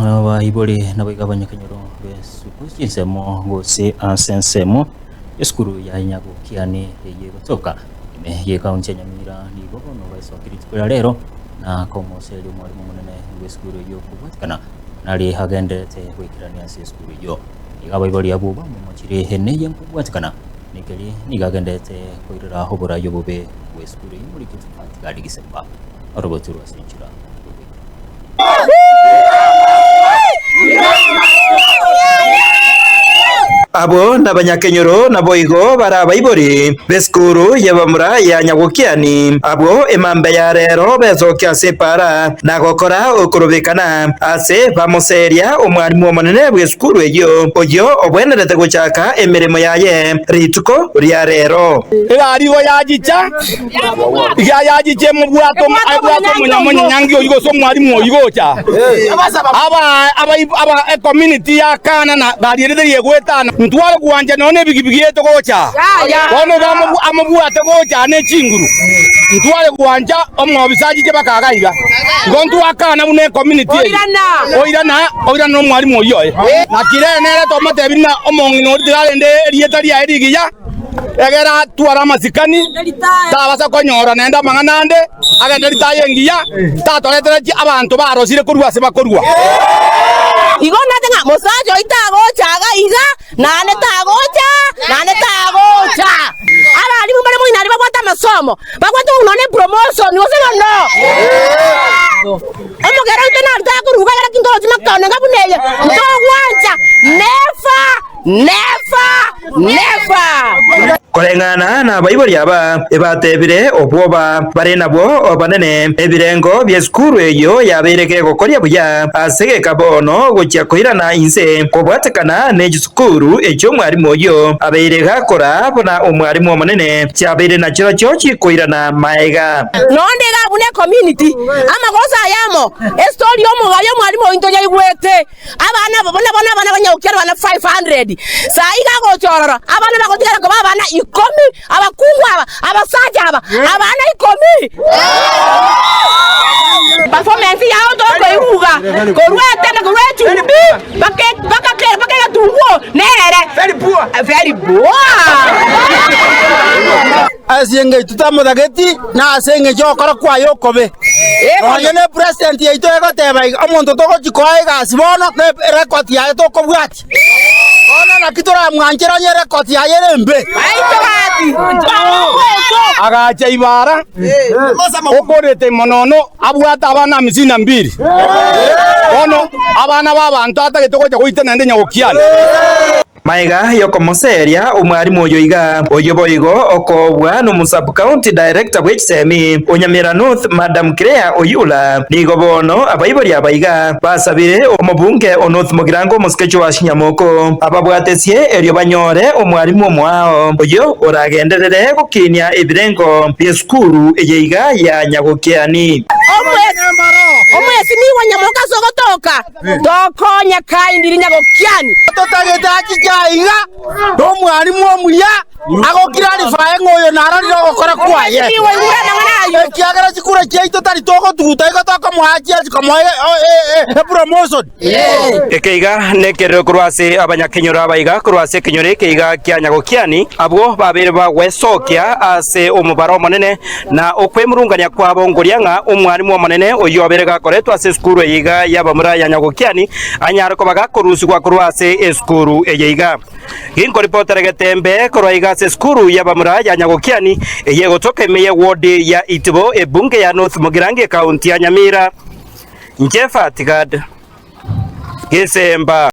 abaibori naboigo abanyakenyoro b'esuku chinsemo gose ase ensemo y'esukuru ya Nyagokiani eyio egotoka ime y'ekaunti ya Nyamira nigo bono baesokia rituko ria rero na komoseria omwalimu omonene bw'esukuru eyio kobwatikana nari agendererete goikerania ase esukuru eyio. Nigo abaibori abwo bamomochire ene nkobwatikana nekeri nigo agendererete koirera oborai obobe bw'esukuru eyio morikio tiga rigisemba orogoto rwa ase enchera y'ogoika. Abwo nabanyakenyoro naboigo bare abaibori b'esukuru y'abamura ya Nyagokiani, abwo emambia ya rero besokia ase epaara na gokora okorobekana ase bamoseria omwalimu omonene bw'esukuru eyio, oyio obwenerete gochaka emeremo yaye rituko ria rero. Egari igo yachicha, iga yachicha emobwate ebwate omonyanyangi oyio gose omwalimu oyio gocha. Aba aba ecommunity ya Kana na gari ere teri egoetana. Ntware gwancha nonya na ebigibigi yaito gocha. Bono iga amobwate gocha ne chinguru. Ntware gwancha omobisa achiche baka iga iga. Igo ntwakana buna ecommunity eye. Oirana oirana nomwalimu oyio oye. Naki rero nere tomotebi ng'a omong'ina oria tiga arende erieta riaye rigiya. Egere atware amasikani, tabasa konyora naende amang'ana ande, agende ritaya engiya, tatoretera abanto barosire korwa ase bakorua. Igo nate ng'a mosacha oyio tagocha iga iga, naende tagocha, naende tagocha. Abalimu mbare moino aria babwate amasomo, babwate nonya ne promotion gose bono. Omogera oito naro takoruga ekero tintorochi makano enga buna eye, ntogwancha never, never. Never! Koreng'ana nabaibori aba, ebatebire obwoba bare nabwo obanene, ebirengo bi'esukuru eyio yabeire gegokoria buya ase geka bono gochia koirana inse kobwatekana ne chisukuru echi'omwarimu oyio abeire gakora buna omwarimu omonene chiabeire nachirochio chikoirana maega. Nonde iga buna ecommunity, amagoso aya amo, estory y'omogayo omwarimu oito nyaigwete. Abana aba buna bono abana banyagokia abana 500, saa iga agocha ororo, abana bagotigara koba abana ikomi, abakungu aba, abasacha aba, abana ikomi. Performance yao tokoiruga korwa etene korwa echumbi mpaka mpaka kere mpaka egetunguo nere very poor very poor. Ase engencho totamotageti, na ase engencho y'ogokora kwaye okobe. Nonya ne president yaito egoteba iga, omonto togochi koa egasi bono ne erecord yaye tokobwatia. Bono naki toramwanchere onye erecord yaye ere embe? Agacha ibara okorete monono abwate abana hamsini na mbili. Bono abana b'abanto atagete gocha goita naende nyagokiana. Magega y'okomoseria omwarimu oyo iga, oyio boigo okoobwa n'omo-sub-county director bw'echisemi o Nyamira North Madam Claire Oyula, nigo bono abaibori aba iga basabire omobunge o North Mugirango omosike Joash Nyamoko ababwatesie erio banyore omwarimu omoao oyio oragenderere gokinia ebirengo bi'esukuru eye iga ya Nyagokiani. Omwesi nigo nyamoka ase ogotoka. Tokonya kaindi rinyagokiani. Totagete achiche aiga nomwalimu omuya agokirarifae ng'a oyo narorire ogokora kwaye, ekiagera chikura chiaito tari togotuguta igo tokomoa chiachi komoa epromotion. Eke iga nekerero korwa ase abanyakenyoro aba iga korwa ase ekenyoro eke iga kia Nyagokiani, abwo babeire bagwesokia ase omobaro omonene Na okwemurungania kwabo nkoria ng'a Omwalimu Omonene oyio obeire gakoretwa ase esukuru eye iga y'abamura ya Nyagokiani anyare koba gakorusigwa korwa ase esukuru eye iga. Ginkoripotera getembe korwa iga ase esukuru y'abamura ya Nyagokiani eye egotoka ime y'ewodi ya Itibo ebunge ya North Mugirango ekaunti ya Nyamira. Inche Fatigad Gesemba.